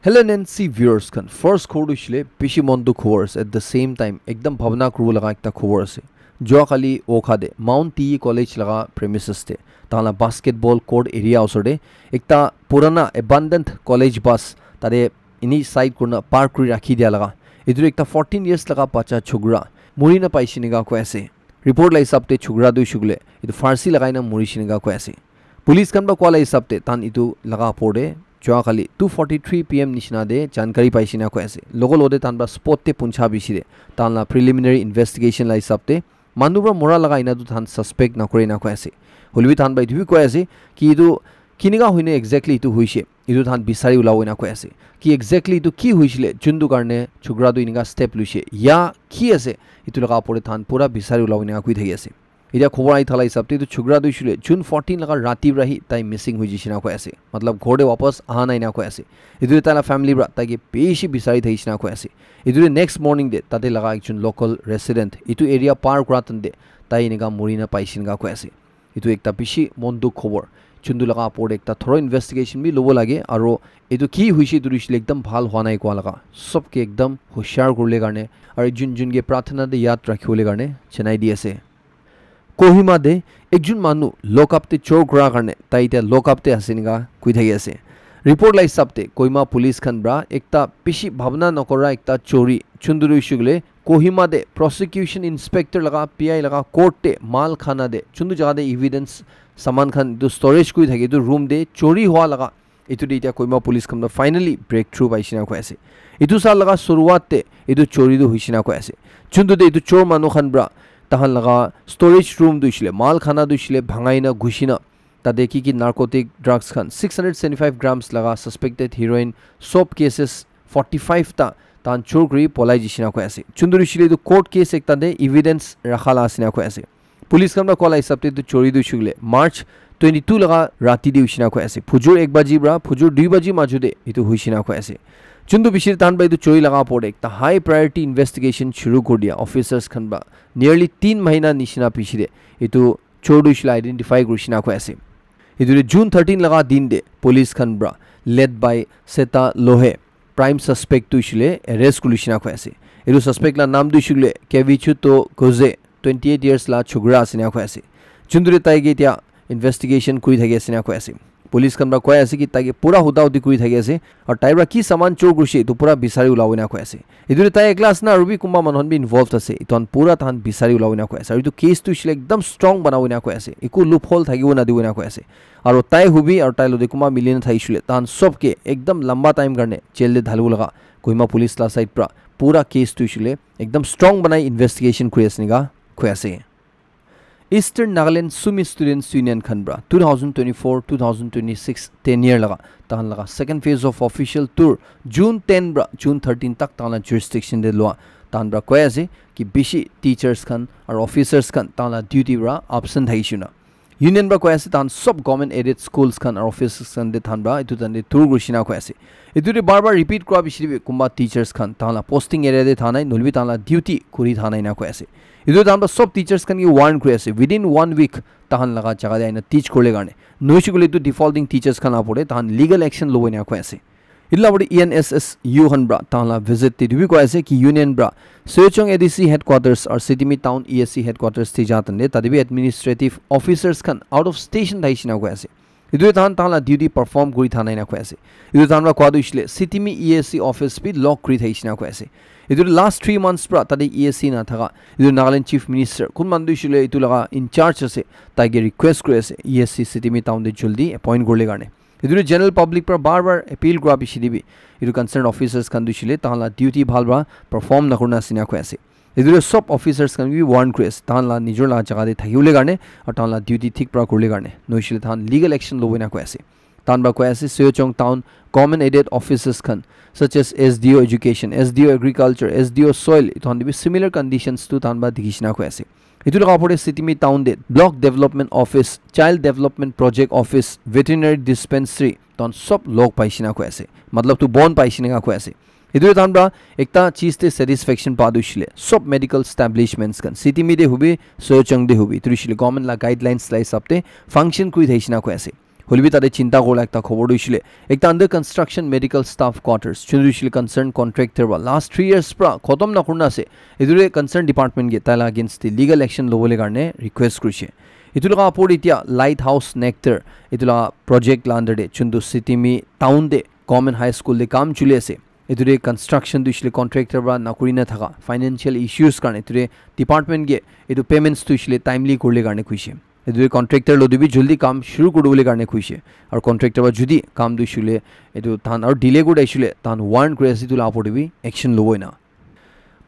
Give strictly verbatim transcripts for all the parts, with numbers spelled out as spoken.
Hello N N C viewers khan, first khobor tu hoishe le bishi mon dukh khobor ase, at the same time ekdam bhabna kuribo laga ekta khobor ase. Jua kali okha de Mount T E College laga premises te, tahan la basketball court area osor te, ekta purana abandoned college bus tate ini side kurna park kuri rakhi dia laga, etu ekta fourteen years laga bacha chokra muri na paishe enika koi ase. Report la hisab te chokra tu hoishe koile etu pharsi lagai na murishe enika koi ase. Police khan para koa la hisab te tahan etu laga opor te jua kali two forty-three P M nishina te jankari paishe enika koi ase. Logo logo te tahan para spot te puncha bishi te tahan la preliminary investigation la hisab te manu para mura laga ena tu tahan suspect nakure enika koi ase. Hoile bi tahan para etu bi koi ase ki etu kinika hoine exactly etu hoishe, etu tahan bisari ulabo enika koi ase. Ki exactly etu ki hoishile juntu karne chokra tu enika step luishe ya ki ase, etu laga opor te tahan pura bisari ulabo enika koi thaki ase. Etia khobor ahi thala hisab te etu chokra tu hoishe le June fourteen laga rati para hi tai missing hoi jaishe enika koi ase. Matlab ghor te wapas aha nai enika koi ase. Etu te tai la family para tai ke bishi bisari thakishe enika koi ase. Etu te next morning te tate laga ekjon local resident etu area par kura time te tai enika muri na paishe enika koi ase. Etu ekta bishi mon dukh khobor. Juntu laga opor te ekta thorough investigation bi lobo lage, aro etu ki hoishe etu hoishe le ekdam bhal hua nai koa laga. Sob ke ekdam hoshiar kuribole karne, aro jun jun ke prarthana te yaad rakhibole karne janai di ase. Kohima te ekjon manu lock up te chor kura karne tai etia lock up te ase enika koi thaki ase. Report la hisab te Kohima police khan para ekta bishi bhabna nakura ekta chori, juntu tu hoishe koile Kohima te prosecution inspector laga P I laga court te mal khana te juntu jaga te evidence saman khan etu storage kuri thake etu room te chori hua laga, etu te etia Kohima police khan para finally breakthrough paishe enika koi ase. Etu saal laga suruat te etu chori tu hoishe enika koi ase. Juntu te etu chor manu khan para tahan laga storage room tu hoishe le mal khana tu hoishe le bhangai na ghushi na tate ki ki narcotic drugs khan six hundred seventy-five grams laga suspected heroin sob cases forty-five ta tahan chor kuri polai jaishe enika koi ase. Juntu hoishe le etu court case ekta te evidence rakha la ase enika koi ase. Police khan para koa la hisab te etu chori tu hoishe koile March twenty-two laga rati te hoishe enika koi ase. Phujur ek baji para phujur dui baji majo te etu hoishe enika koi ase. Juntu bishi tahan para etu chori laga opor te ekta high priority investigation shuru kuri dia officers khan para nearly tin mahina nishina piche te etu chor tu hoishe le identify kurishe enika koi ase. Etu te June thirteen laga din te police khan para led by Seta Lohe prime suspect tu hoishe le arrest kurishe enika koi ase. Etu suspect la naam tu hoishe koile Kevichuto Goze, twenty-eight years la chokra ase enika koi ase. Juntu te tai ke etia investigation kuri thaki ase enika koi ase. Police khan para koi ase ki tai ke pura huda hudi kuri thaki ase, aru tai para ki saman chor kurishe etu pura bisari ulabo enika koi ase. Etu te tai ekla ase na aru bi kunba manu khan bi involved ase, etu khan pura tahan bisari ulabo enika koi ase. Aru etu case tu hoishe le ekdam strong banabo enika koi ase, eku loophole thakibo nadibo enika koi ase. Aru tai hobi aru tai logote kunba mili na thakishe koile tahan sob ke ekdam lamba time karne jail te dhalibo laga Kohima police la side para pura case tu hoishe koile ekdam strong banai investigation kuri ase enika koi ase. Eastern Nagaland Sumi Students Union khan para two thousand twenty-four two thousand twenty-six tenure laga tahan laga second phase of official tour June ten para June thirteen tak tahan la jurisdiction te lua tahan para koi ase ki bishi teachers khan aru officers khan tahan la duty para absent thakishe na. Union para koi ase tahan sob government aided schools khan aru officers khan te tahan para etu tahan te tour kurishe enika koi ase. Etu te bar bar repeat kura bishi te bi kunba teachers khan tahan la posting area te thakai nai, nohoile bi tahan la duty kuri thakai enika koi ase. Etu tahan para sob teachers khan ke warn kuri ase, within one week tahan laga jaga te ahina teach kuribole karne, nohoishe koile etu defaulting teachers khan la opor te tahan legal action lobo enika koi ase. Etu la opor te E N S S U khan para tahan la visit te etu bi koi ase ki union para Sochong A D C headquarters aru Sitimi town E S C headquarters te ja time te tate bi administrative officers khan out of station thakishe enika koi ase. Etu tahan tahan la duty perform kuri thakai enika koi ase. Etu tahan para koa tu hoishe koile Sitimi E S C office bi lock kuri thakishe enika koi ase. Etu last three months para tate E S C nathaka, etu Nagaland Chief Minister kun manu tu hoishe koile etu laga in charge ase, tai ke request kuri ase E S C Sitimi town te jaldi appoint kuribole karne. Etu tu general public para bar bar appeal kura bishi te bi etu concerned officers khan tu hoishe koile tahan la duty bhal para perform nakuri na ase enika koi ase. Etu tu sob officers khan ke bi warn kuri ase, tahan la nijor la jaga te thakibole karne aru tahan la duty thik para kuribole karne, nohoishe koile tahan legal action lobo enika koi ase. Tahan para koi ase Sochong town government aided offices khan such as S D O education, S D O agriculture, S D O soil, etu khan te bi similar conditions tu tahan para dikhishe enika koi ase. Etu laga opor te Sitimi town te block development office, child development project office, veterinary dispensary, tahan sob lock paishe enika koi ase. Matlab tu bon paishe enika koi ase. Etu tahan para ekta cheez te satisfaction pa tu hoishe koile sob medical establishments khan Sitimi te hobi, Sochong te hobi, etu hoishe koile government la guidelines la hisab te function kuri thakishe enika koi ase. Hoilebi tate chinta kurila ekta khobor tu hoishile, ekta under construction medical staff quarters, chun tu hoishile concerned contractor ba last three years pra khotom na kurina ase. Etu te concerned department ke taila against te legal action lobole karne request kurishe. Etu laga opor te etia Lighthouse Nectar, etu laga project la under te chun tu Sitimi town te government high school te kam chuli ase. Etu te construction tu hoishile contractor para nakuri na thaka financial issues karne etu te department ke etu payments tu hoishile timely kurile karne kuishe. Etu te contractor lo tu bi joldi kam shuru kuri dibole karne kuishe. Aru contractor para jodi kam tu hoishile etu tahan aru delay kuri dishile tahan warn kuri ase, etu la opor te bi action lobo ena.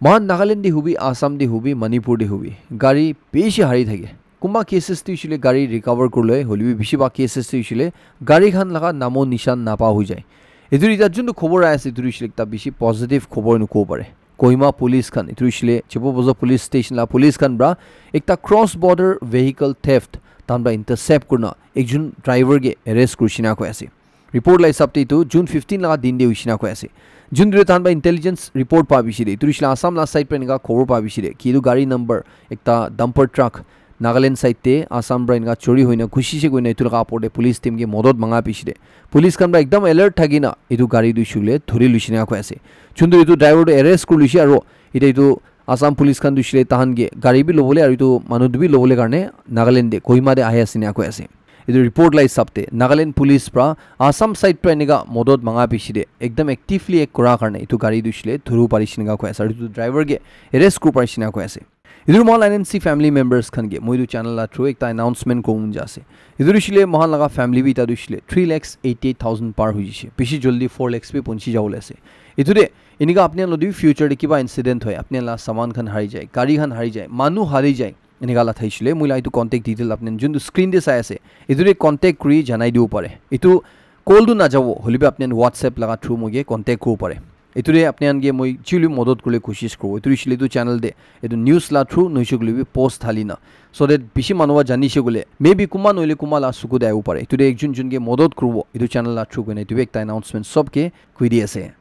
Mohan Nagaland te hobi, Assam te hobi, Manipur te hobi, gari bishi hari thake. Kunba cases tu hoishile gari recover kurle, hoilebi bishi bhag cases tu hoishile gari khan laga namo nishan napa hoi jai. Etu ita juntu khobor ahi ase, etu hoishile ekta bishi positive khobor ena kobo pare. Kohima police khan, etu hoishile Chipobozo police station la police khan pra ekta cross border vehicle theft tahan pra intercept kurina ekjon driver ke arrest kurishe na koi ase. Report la hisab te etu June fifteen laga din te hoishe na koi ase. Jun tu tahan pra intelligence report pa bishi de, etu hoishe le Assam la side pra enika khobor pa bishi de ki etu gari number ekta dumper truck Nagaland side te Assam pra enika chori hoina gusishe koina etu laga opor te police team ke modot manga bishi de. Police khan pra ekdam alert thaki na etu gari tu hoishe le dhuri loishe na koi ase. Jun tu etu driver tu arrest kuri loishe aro eta etu Assam police khan tu hoishe le tahan ke gari bi lobole aro etu manu tu bi lobole karne Nagaland te Kohima te ahi ase ena koi ase. Etu report la hisab te Nagaland police pra Assam side pra enika modot manga bishi de ekdam actively act kura karne etu gari tu hoishe le dhuru parishe ena koi ase aro etu driver ke arrest kuri parishe ena koi ase. Etu mohan L N C family members khan ke moi etu channel la through ekta announcement kobo mon jai ase. Etu hoishe le mohan laga family bi eta tu hoishe le three lakhs eighty eight thousand par hoi jishe. Bishi joldi four lakhs bi punchi jabole ase. Etu te enika apni khan lo tu future te kiba incident hoi, apni khan la saman khan hari jai, gari khan hari jai, manu hari jai, enika la thaishe le moi la etu contact detail apni khan juntu screen te sai ase, etu te contact kuri janai dibo pare. Etu call tu najabo, hoilebi apni khan WhatsApp laga through moi ke contact kuribo pare. Etu te apni khan ke moi jili modot kuribole koshish kuribo. Etu hoishe le etu channel te etu news la through nohoishe koile bi post dhali na, so that bishi manu para janishe koile maybe kunba nohoile kunba la suku te ahibo pare. Etu te ekjon jun ke modot kuribo etu channel la through koina etu bi ekta announcement sob ke koi di ase.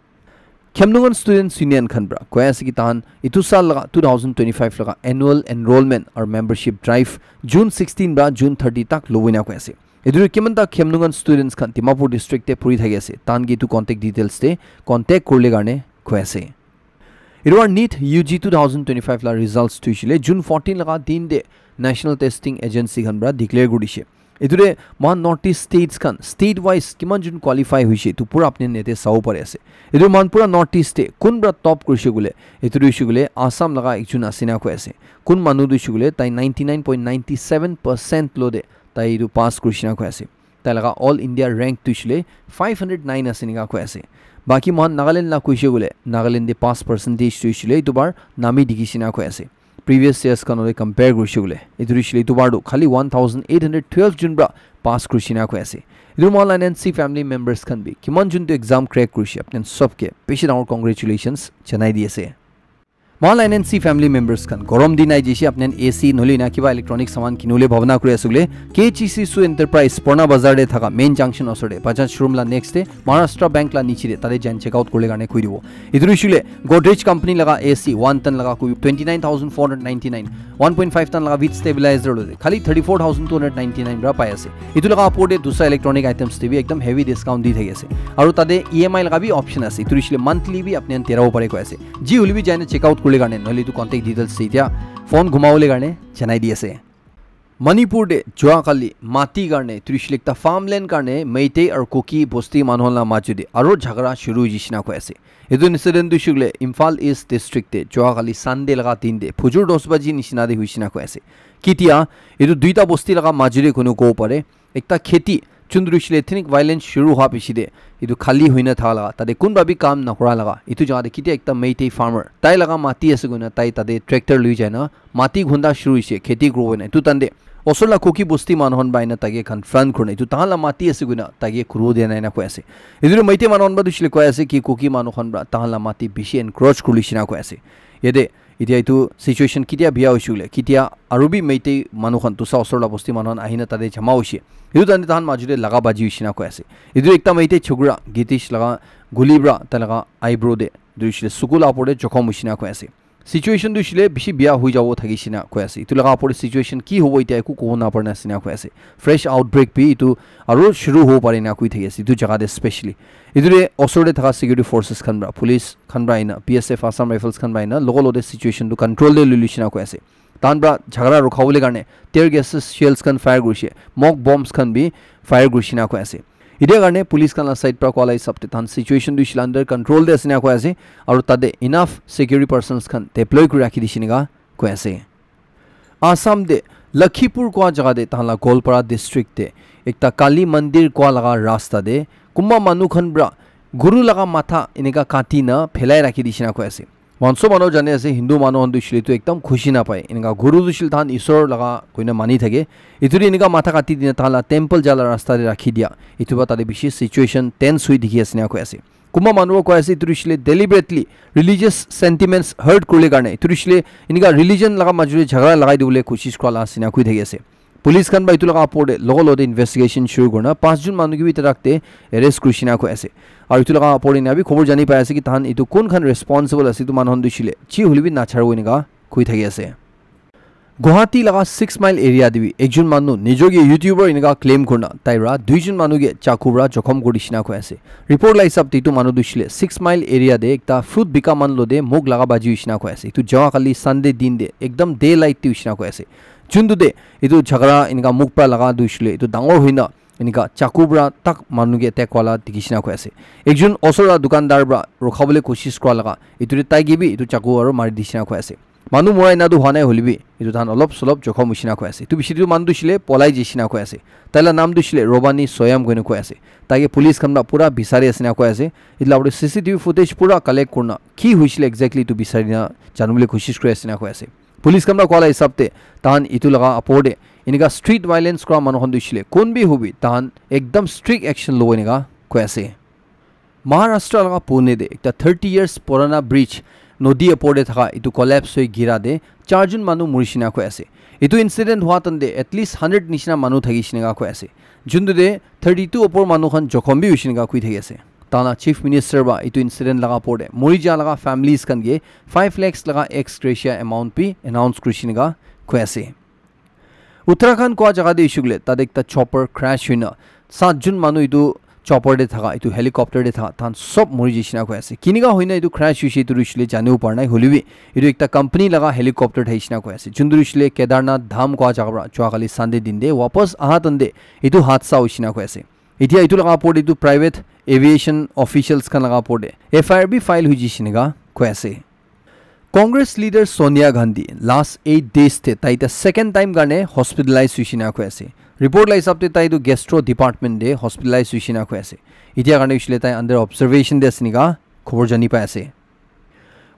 Khemnungan Students Union khan pra koi ase ki tahan etu sal laga two thousand twenty-five laga annual enrollment aru membership drive June sixteen pra June thirty tak lobo ena koi ase. Etu kiman ta Khemnungan students khan Dimapur district te puri thaki ase, tahan ke etu contact details te contact kurile karne koi ase. Etu aru NEET U G two thousand twenty-five la results tu hoishe le June fourteen laga din te National Testing Agency khan pra declare kuri dishe. Etu te mohan North East states khan state wise kiman jun qualify hoishe etu pura apni khan yate sabo pari ase. Etu mohan pura North East te kun pra top kurishe koile etu tu hoishe koile Assam laga ekjun ase na koi ase. Kun manu tu hoishe koile tai ninety nine point nine seven percent lo te tai etu pass kurishe na koi ase. Tai laga all India rank tu hoishe le five hundred nine ase ena koi ase. Baki mohan Nagaland la koishe koile Nagaland te pass percentage tu hoishe le etu bar nami dikhishe na koi ase. Previous years khan loi compare kurishe koile etu hoishe le etu bar tu khali one thousand eight hundred twelve jun pra pass kurishe na koi ase. Etu mohan la N N C family members khan bi kiman jun tu exam crack kurishe apni khan sob ke bishi dangor congratulations janai di ase. Mohan la N N C family members khan, gorom din ahi jishe, apni khan A C nohole na kiba electronic saman kinibole bhabna kuri ase koile, K H E C Su Enterprise, Purna Bazar te thaka main junction osor te, Bajaj showroom la next te, Maharashtra Bank la niche te, tate jaina check out kurile karne koi dibo. Etu hoishe le Godrej company laga A C one ton laga koi twenty nine thousand four hundred ninety nine, one point five ton laga with stabilizer lo te, khali thirty four thousand two hundred ninety nine pra pai ase. Etu laga opor te dusra electronic items te bi ekdam heavy discount di thaki ase. Aru tate E M I laga bi option ase. Etu hoishe le monthly bi apni khan terabo pare koi ase. Ji hoile bi jaina check out kurile karne, nohole etu contact details te etia phone ghumabole karne janai di ase. Manipur te jua kali mati karne, etu hoishe le ekta farmland karne, Meitei aru Kuki bosti manu khan la majo te aru jhagara shuru hoishe na koi ase. Etu incident tu hoishe koile Imphal East District te jua kali Sunday laga din te phujur dos baji nishina te hoishe na koi ase. Ketia etu duita bosti laga majo te koine kobo pare, ekta kheti, juntu hoishe le ethnic violence shuru hua piche te, etu khali hoina tha laga, tate kunba bi kam nakura laga, etu jaga te ketia ekta Meitei farmer, tai laga mati ase koina, tai tate tractor loi jaina, mati khunda shuru hoishe, kheti kuribo koina. Etu tante, osor la Kuki bosti manu khan pai na taike confront kurina, etu tahan la mati ase koina, taike kuribo dia nai na koi ase. Etu tu Meitei manu khan pra tu hoishe le koi ase ki Kuki manu khan pra tahan la mati bishi encroach kuri loishe na koi ase. Yate, Etia etu situation ketia bia hoishe koile, ketia aru bi Meitei manu khan, dusra osor la bosti manu khan ahina tate jama hoishe. Etu tante tahan majo te laga baji hoishe na koi ase. Etu ekta Meitei chokra, Gitish laga guli pra tai laga eyebrow te, etu hoishe le suku la opor te jokhom hoishe na koi ase. Situation tu shile bishi bia hui jabo thaki shina koi ase. Itu laga apor situation ki hobo itia eku kobo na parna sina koi ase. Fresh outbreak bi itu aro shuru hobo pare na koi thaki ase itu jaga de specially. Itu de osor de thaka security forces khan pra, police khan pra ina, B S F, Assam Rifles khan pra ina, logo logo de situation tu control de luli shina koi ase. Tan pra jhagara rukha bole karne tear gas shells khan fire kurishe, mock bombs khan bi fire kurishi na koi ase. Itia karne police khan la side pra koa la hisab te tan situation tu shile under control de ase na koi ase, aro tate enough security persons khan deploy kuri rakhi dishi nika koi ase. Assam de Lakhipur koa jaga de tahan la Goalpara district de ekta Kali Mandir koa laga rasta de kumba manu khan pra guru laga matha enika kati na phelai rakhi dishi na koi ase. Manso manu jane ase Hindu manu khan tu shile tu ekdam khushi na pai. Enika guru tu shile tahan isor laga koina mani thake. Itu de enika matha kati dina tahan la temple jala rasta de rakhi dia. Itu ba tate bishi situation tense hui dikhi ase na koi ase. Kumba manu koi ase itu shile deliberately religious sentiments hurt kurle karne itu shile enika religion laga majure jhagara lagai dibole koshish kura la ase na koi thaki ase. Police khan ba itu laga apor de logo logo de investigation shuru kurna pas jun manu ki bi tarak te arrest kurishi na koi ase. Aro itu laga apor de na bi khobor jani pai ase ki tahan itu kun khan responsible ase itu manu khan tu shile chi huli bi na charo enika koi thaki ase. Guwahati laga six mile area de bi ekjun manu nijor ke YouTuber enika claim kurna tai ra duijun manu ke chaku pra jokhom kuri dishi na koi ase. Report la hisab te itu manu tu shile six mile area de ekta fruit bika man lo de muk laga baji hoishi na koi ase. Itu jaga kali Sunday din de ekdam daylight te hoishi na koi ase. Juntu de itu jhagara enika muk pra laga tu shile itu dangor hoina enika chaku pra tak manu ke attack wala dikhi shina koi ase. Ekjun osor la dukandar pra rukha bole koshish kura laga itu de tai ke bi itu chaku aro mari dishi na koi ase. Manu morai na tu hwa nai hole bi itu tahan olop solop jokhom hoishi na koi ase. Itu bishi tu manu tu shile polai jishi na koi ase. Tai la naam tu shile Robani Soyam koina koi ase. Tai ke police khan pra pura bisari ase na koi ase. Itu la apor de C C T V footage pura collect kurna ki hoishile exactly itu bisari na janu bole koshish kuri ase na koi ase. Police khan pra koa la hisab te tahan itu laga apor de enika street violence kura manu khan tu shile kun bi hobi tahan ekdam strict action lobo enika koi ase. Maharashtra laga Pune de ekta thirty years purana bridge nodi apor de thaka itu collapse hoi gira de charjun manu murishi na koi ase. Itu incident hua tan de at least hundred nishina manu thaki shina koi ase. Juntu de thirty two opor manu khan jokhom bi hoishi na koi thaki ase. Tana Chief Minister ba itu incident laga apor de muri ja laga families khan ke five lakhs laga ex gratia amount bi announce kurishi na koi ase. Uttarakhand koa jaga de issue le tate ekta chopper crash hoina sat jun manu itu chopper de thaka itu helicopter de thaka tan sob mori jishina koi ase. Kinika hoina itu crash hoise itu rishile janibo par nai hole bi itu ekta company laga helicopter thaishina koi ase. Juntu rishile Kedarnath Dham koa jaga pra jua kali Sunday din de wapas aha tan de itu hadsa hoishina koi ase. Itia itu laga apor de itu private aviation officials khan laga apor de F I R bi file hui jishina koi ase. Congress leader Sonia Gandhi last eight days te tai ta second time karne hospitalize huishina koi ase. Report la hisab te tai tu gastro department te hospitalize huishina koi ase. Itia karne huishile tai under observation te ase nika khobor jani pai ase.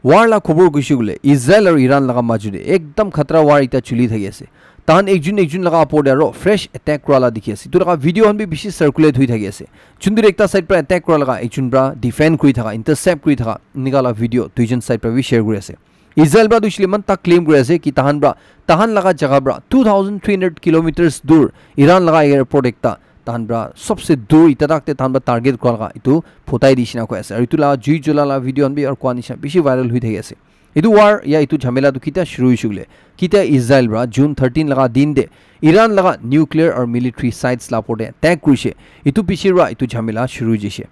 War la khobor kuishi kule Israel aru Iran laga majute ekdam khatra war ekta chuli thaki ase. Tahan ekjun ekjun laga apor te aro fresh attack kura la dikhi ase. Etu laga video khan bi bishi circulate hui thaki ase. Juntu ekta side pra attack kura laga ekjun pra defend kuri thaka, intercept kuri thaka, enika la video duijon side pra bi share kuri ase. Israel pra tu hoishe le eman tak claim kuri ase ki tahan pra, tahan laga jaga pra two thousand three hundred kilometers dur Iran laga airport ekta tahan pra sobse dur eta tak te tahan pra target kura laga etu phutai dishina koi ase. Aru etu la jui jula la video khan bi aru koa nishina bishi viral hui thaki ase. Etu war ya etu jhamela tu kitia shuru hoishe koile, kitia Israel pra June thirteen laga din te Iran laga nuclear aru military sites la opor te attack kurishe, etu piche pra etu jhamela shuru hoi jaishe.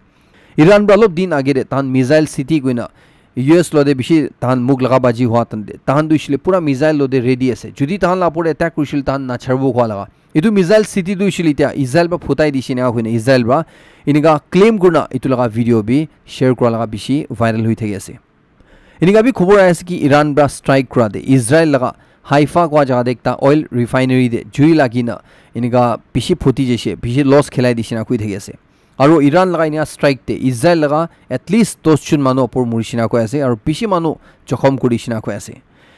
Iran pra olop din age te tahan missile city koina U S lo te bishi tahan muk laga baji hua tan te, tahan tu hoishe le pura missile lo te ready ase. Jodi tahan la opor te attack kurishe le tahan nacharibo koa laga. Etu missile city tu hoishe le etia Israel pra phutai dishe na koina Israel pra enika claim kurina etu laga video bi share kura laga bishi viral hui thaki ase. Enika bi khobor ahi ase ki Iran pra strike kura te Israel laga Haifa koa jaga te ekta oil refinery te jui lagi na enika bishi phuti jaishe, bishi loss khilai dishe na koi thaki ase. Aru Iran laga enika strike te Israel laga at least dos jon manu opor mori shina koi ase aru bishi manu jokhom kuri shina koi ase.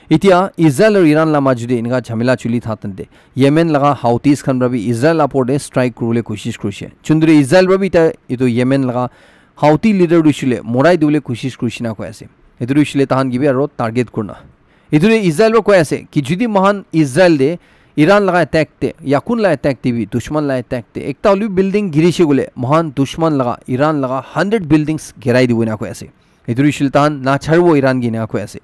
Etia Israel aru Iran la majute enika jhamela chuli tha tante Yemen laga Houthis khan pra bi Israel la opor te strike kuribole koshish kurishe. Chunduri Israel pra bi ta etu Yemen laga Houthi leader tu hoishe le morai dibole koshish kurishe na koi ase. Etu tu hoishe le tahan ke bi aro target kurina. Etu tu Israel pra koi ase ki jodi moikhan Israel te Iran laga attack te ya kun la attack te bi dushman la attack te ekta hoilebi building girishe koile moikhan dushman laga Iran laga hundred buildings girai dibo ena koi ase. Etu tu hoishe le tahan nacharibo Iran ke ena koi ase.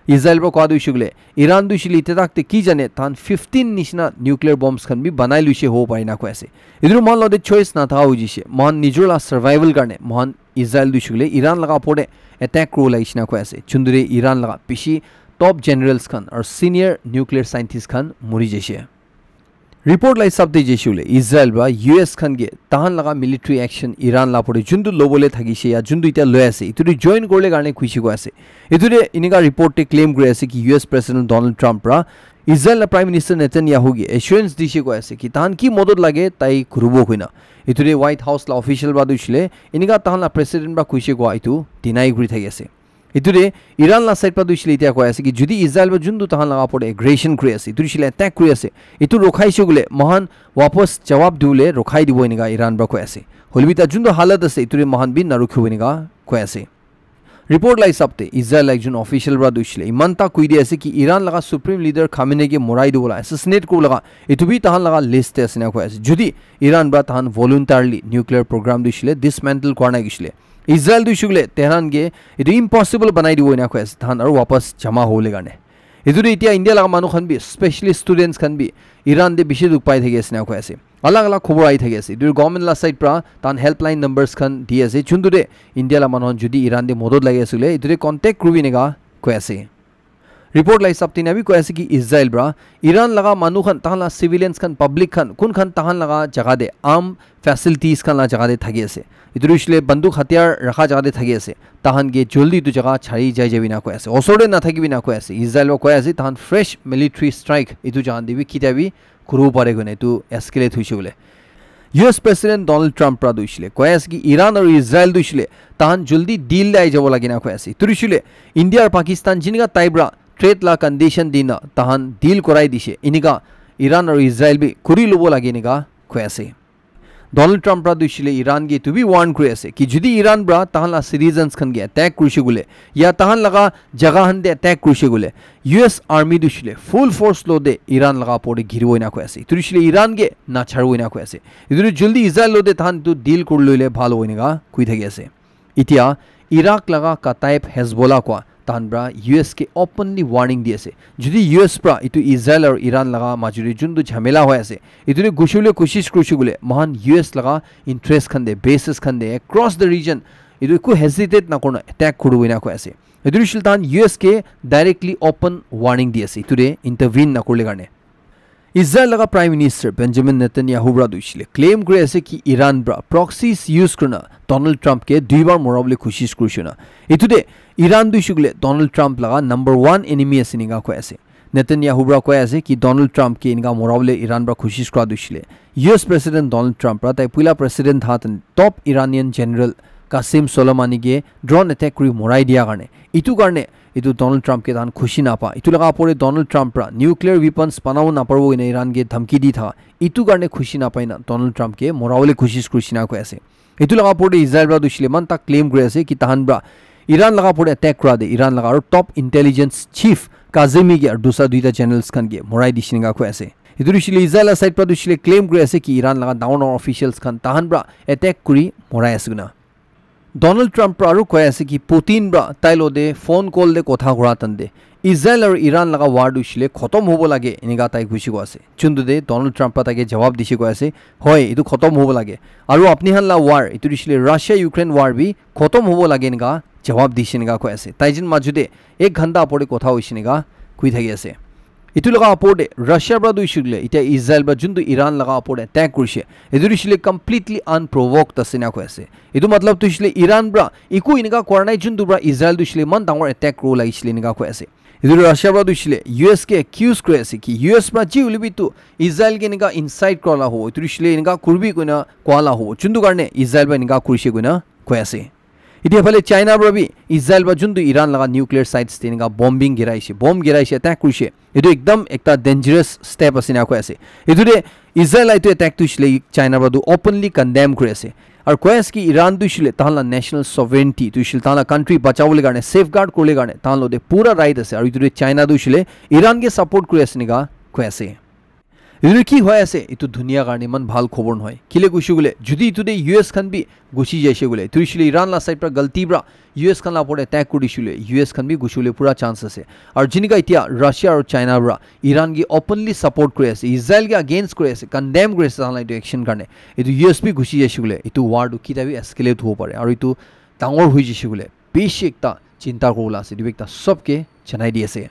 Israel pra koa tu hoishe koile, Iran tu hoishe koile etia tak te ki jane, tahan fifteen nishina nuclear bombs khan bi banai loishe hobo pare na koi ase. Etu tu mohan lode choice na tha hoishe. Mohan nijor la survival karne, mohan Israel tu hoishe koile Iran laga opor te attack kuro lagishina koi ase. Chundure Iran laga bishi top generals khan aru senior nuclear scientist khan mori jaishe. Report la hisab te jaishe koile, Israel pra U S khan ke tahan laga military action Iran la opor te juntu lobole thakishe ya juntu itya loi ase, itu te join kurle karne kuishe koi ase. Itu te inika report te claim kuri ase ki U S President Donald Trump pra Israel la Prime Minister Netanyahu ke assurance dishe koi ase ki tahan ki modot lage tai kuribo koina. Itu te White House la official pra tu hoishe le inika tahan la president pra kuishe koi itu deny kuri thaki ase. Itu te Iran la side pra tu hoishe le itya koi ase ki jodi Israel pra juntu tahan laga opor te aggression kuri ase, itu hoishe le attack kuri ase, itu rokhaishe koile mohan wapas jawab dibole rokhai dibo enika Iran pra koi ase. Hoilebi ta juntu halat ase, itu te mohan bi narukhibo enika koi ase. Report la hisab te Israel la ekjon official pra tu hoishe le iman ta koi di ase ki Iran laga Supreme Leader Khamenei ke morai dibo la, assassinate kuribo laga, itu bi tahan laga list te ase na koi ase. Jodi Iran pra tahan voluntarily nuclear program tu hoishe le dismantle kora nai hoishe le, Israel tu hoishe koile Tehran ke itu impossible banai dibo ena koi ase, tahan aru wapas jama hobole karne. Itu tu itya India laga manu khan bi, especially students khan bi, Iran te bishi dukh pai thaki ase na koi ase. Alag alag khobor ahi thaki ase. Itu government la side pra tahan helpline numbers khan di ase. Juntu te India la manu khan jodi Iran te modot lagi ase koile, itu te contact kuribi enika koi ase. Report la hisab te na bi koi ase ki Israel pra Iran laga manu khan, tahan la civilians khan, public khan, kun khan tahan laga jaga te arm facilities khan la jaga te thaki ase, itu hoishe le banduk hatiyar rakha jaga te thaki ase, tahan ke joldi itu jaga chari jai jabi na koi ase, osor te na thakibi na koi ase. Israel pra koi ase tahan fresh military strike itu jaga te bi kitia bi kuribo pare koina itu escalate hoishe koile. U S President Donald Trump pra tu hoishe le koi ase ki Iran aru Israel tu hoishe le tahan joldi deal te ahi jabo lage na koi ase. Itu hoishe le India aru Pakistan jinika tai pra trade la condition dina tahan deal korai dishe, enika Iran aru Israel bi kuri lobo lage enika koi ase. Donald Trump pra tu hoishe le Iran ke itu bi warn kuri ase ki jodi Iran pra tahan la citizens khan ke attack kurishe koile ya tahan laga jaga khan te attack kurishe koile, U S army tu hoishe le full force lo te Iran laga opor te giribo ena koi ase. Itu hoishe le Iran ke na charibo ena koi ase. Itu tu joldi Israel lo te tahan tu deal kuri loile bhal hobo enika koi thaki ase. Itya Iraq laga Kataib Hezbollah koi tahan pra U S ke openly warning di ase. Jodi U S pra itu Israel aru Iran laga majuri juntu jhamela hoi ase, itu te gushibole koshish kurishe koile, mohan U S laga interest khan te, bases khan te, across the region, itu eku hesitate na kurna attack kuribo ena koi ase. Itu hoishe le tahan U S ke directly open warning di ase, itu te intervene na kurile karne. Israel laga Prime Minister Benjamin Netanyahu pra tu hoishe le claim kuri ase ki Iran pra proxies use kurina Donald Trump ke duibar morabole koshish kurishe na. Itu te Iran tu hoishe koile Donald Trump laga number one enemy ase enika koi ase. Netanyahu pra koi ase ki Donald Trump ke enika morabole Iran pra koshish kura tu hoishe le U S President Donald Trump pra tai puila president tha tan top Iranian general Qasem Soleimani ke drone attack kuri morai dia karne, itu karne itu Donald Trump ke tahan khushi napa. Itu laga opor te Donald Trump pra nuclear weapons banabo naparibo koina Iran ke dhamki di thaka, itu karne khushi napai na Donald Trump ke morabole koshish kurishe na koi ase. Itu laga opor te Israel pra tu hoishe le iman ta claim kuri ase ki tahan pra Iran laga opor te attack kura te Iran laga aru top intelligence chief Kazemi ke aru dusra duita generals khan ke morai dishe enika koi ase. Itu hoishe le Israel la side pra tu hoishe le claim kuri ase ki Iran laga dangor dangor officials khan tahan pra attack kuri morai ase koina. Donald Trump pra aru koi ase ki Putin pra tai lo te phone call te kotha kura tan te Israel aru Iran laga war tu hoishe le khotom hobo lage enika tai kuishe koi ase. Juntu te Donald Trump pra tai ke jawab dishe koi ase, hoi, itu khotom hobo lage. Aru apni khan la war, itu hoishe le Russia Ukraine war bi khotom hobo lage enika jawab dishe enika koi ase. Tai jun maju te ek ghanta opor te kotha hoishe enika koi thaki ase. Itu laga opor te Russia pra tu hoishe koile, itya Israel pra juntu Iran laga opor te attack kurishe, itu hoishe le completely unprovoked ase na koi ase. Itu matlab tu hoishe le Iran pra eku enika kora nai, juntu pra Israel tu hoishe le iman dangor attack kuribo lagishile enika koi ase. Itu Russia pra tu hoishe le U S ke accuse kuri ase ki U S pra ji hoile bi tu Israel ke enika incite kura la hobo, itu hoishe le enika kuribi koina koa la hobo, juntu karne Israel pra enika kurishe koina koi ase. Itya phale China pra bi Israel pra juntu Iran laga nuclear sites te enika bombing giraishe, bomb giraishe, attack kurishe, itu ekdam ekta dangerous step ase na koi ase. Itu te Israel la itu attack tu hoishe le China pra tu openly condemn kuri ase. Aru koi ase ki Iran tu hoishe le tahan la national sovereignty tu hoishe le tahan la country bachabole karne, safeguard kuribole karne tahan lo te pura right ase. Aru itu te China tu hoishe le Iran ke support kuri ase enika koi ase. Etu ki hoi ase, etu dunia karne iman bhal khobor nohoi. Kile koishe koile, jodi etu te U S khan bi gusi jaishe koile, etu hoishe koile Iran la side pra galti pra U S khan la upor te attack kuri dishe koile, U S khan bi gusi bole pura chance ase. Aru jinika etia Russia aru China pra Iran ke openly support kuri ase, Israel ke against kuri ase, condemn kuri ase, tahan la etu action karne. Etu U S bi gusi jaishe koile, etu war tu kita bi escalate hobo pare. Aru etu dangor hoi jaishe koile, bishi ekta chinta kuribola ase, etu bi ekta sobke janai di ase.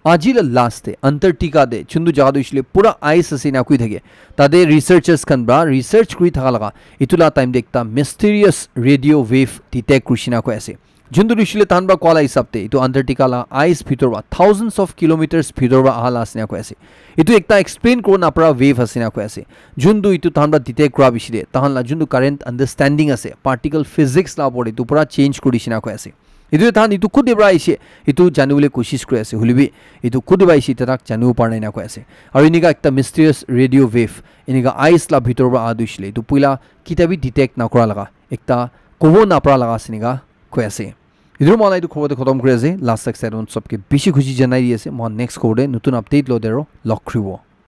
Aji la last te Antarctica te, juntu jaga tu hoishe koile pura ice ase ena koi thake. Tate researchers khan pra research kuri thaka laga, etu la time te ekta mysterious radio wave detect kurishe na koi ase. Juntu hoishe koile tahan pra koa la hisab te, etu Antarctica la ice bhitor pra thousands of kilometers bhitor pra aha la ase ena koi ase. Etu ekta explain kuribo napara wave ase ena koi ase. Juntu etu tahan pra detect kura piche te, tahan la juntu current understanding ase, particle physics la upor te etu pura change kuri dishe na koi ase. Etu tahan etu kute pra ahishe, etu jani bole koshish kuri ase. Hoile bi etu kute pra ahishe, etia tak janibo para nai ena koi ase. Aru enika ekta mysterious radio wave, enika ice la bhitor pra aha tu hoishe koile, etu puila kita bi detect nakura laga, ekta kobo napara laga ase enika koi ase. Etu moi khan la etu khobor te khotom kuri ase. Last tak side on sobke bishi khushi janai di ase. Moi khan next khobor te notun update lo de aro log kuribo.